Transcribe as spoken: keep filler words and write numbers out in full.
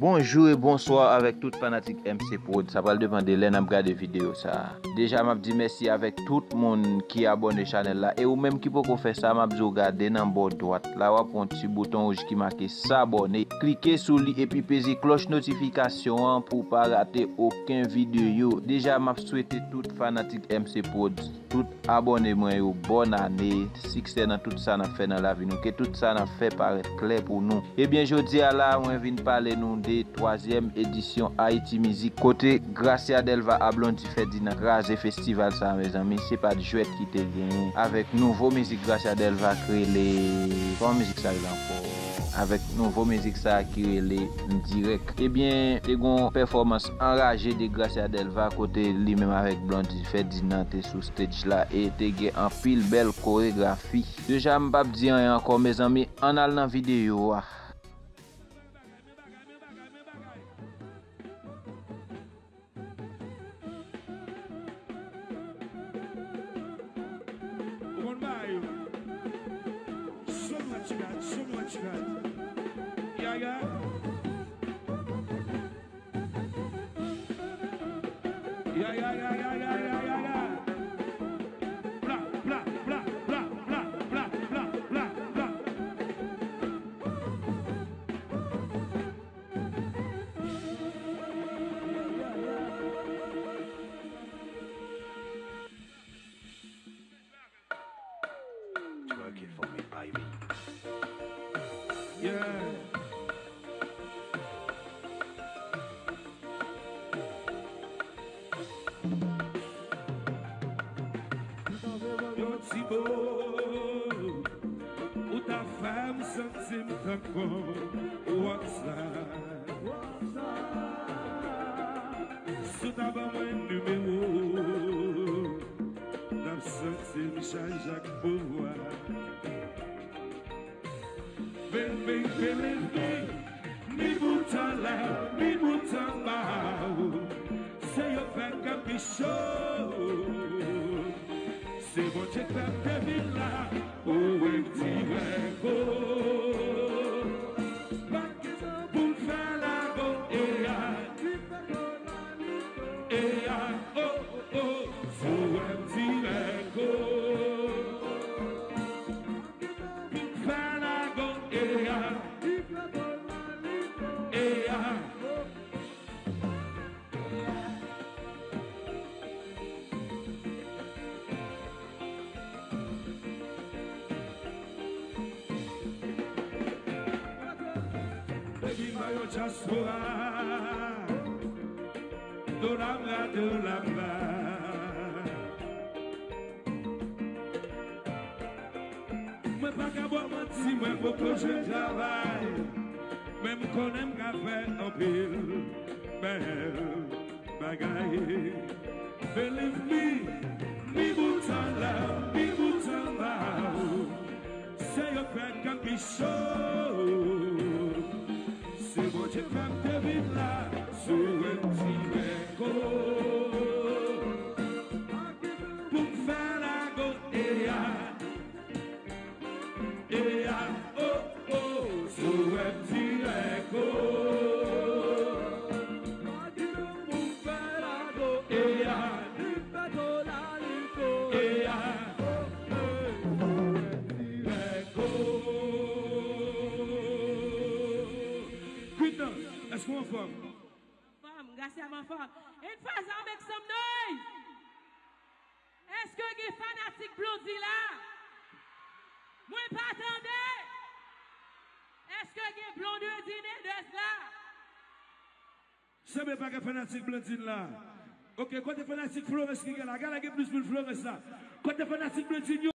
Bonjou e bonswa avèk tout fanatik M C Prod. Sa pral depann de lè n ap gade videyo sa a. Deja, m ap di mèsi avèk tout moun ki abòne chanèl la. E ou menm ki poko fè sa, m ap di w gade nan bò dwat la, w ap wè yon ti bouton wouj ki make s'abonner. Klike sou li epi peze klòch notifikasyon an pou w pa rate okenn videyo. Deja, m ap swete tout fanatik M C Prod, tout abòne mwen yo, bòn ane, siksè nan tout sa n ap fè nan lavi nou. Ke tout sa n ap fè parèt klè pou nou. Ebyen, jodi a la, mwen vin pale nou de twazyèm edisyon Haiti Music, kote Gracia Delva a Blondy Ferdinand kraze festival sa a, mezanmi. Se pa t jwèt ki te genyen avèk nouvo mizik Gracia Delva ki rele, kòman mizik sa rele ankò? Avèk nouvo mizik sa a ki rele Dirèk. Ebyen, te gon pèfòmans anraje de Gracia Delva, kote li menm avèk Blondy Ferdinand te sou stage la e te gen anpil bèl koregrafi. Deja, m p ap di anyen ankò, mezanmi, ann al nan videyo a. Ou konn bagay yo. Show me what you got, show me what you got. Yeah, yeah. Yeah, yeah, yeah, yeah. Bla, bla, bla. Twerk it for me, baby. Yeah. Yon ti mo, ou ta fè m santi m tankou yon wòksta. Si w ta ban mwen nimewo w, n ap santi m chaje ak pouvwa. Baby, believe me, mi bout anlè, mi bout anba w. Se yo fè kè m pi cho. Se Bondye k fè m te vin la, ou wè m dirèk o. Pa gen pou m fè lago, eya, eya, o, o, o. Ou wè m dirèk o. Fè lago, eya, eya. Baby, m ba yo dyaspora. Dola m la, dola m la. Mwen pa ka ba w manti, mwen poko jwenn travay, men m konnen m ka fè anpil bèl bagay. Believe me, mi bout anlè, mi bout anba w. Se yo fè kè m pi cho. Se Bondye k fè m te vin la, sou wè m dirèk o. Pou m fè lago, eya, eya, o, o. Sou wè m dirèk o. Pou m fè lago, eya, eya, o, o. Dirèk o. Queen nan, èske w anfòm? Anfòm, Gracia m anfòm. Ann fè sa, make some noise. Èske gen fanatik Blondy la? Mwen pa tande. Èske gen Blondedy Nedès la? Sanble pa gen fanatik Blondedy la. Ok, kote fanatik Florence ki gen la? Gade la gen plis moun Florence la. Kote fanatik Blondedy yo?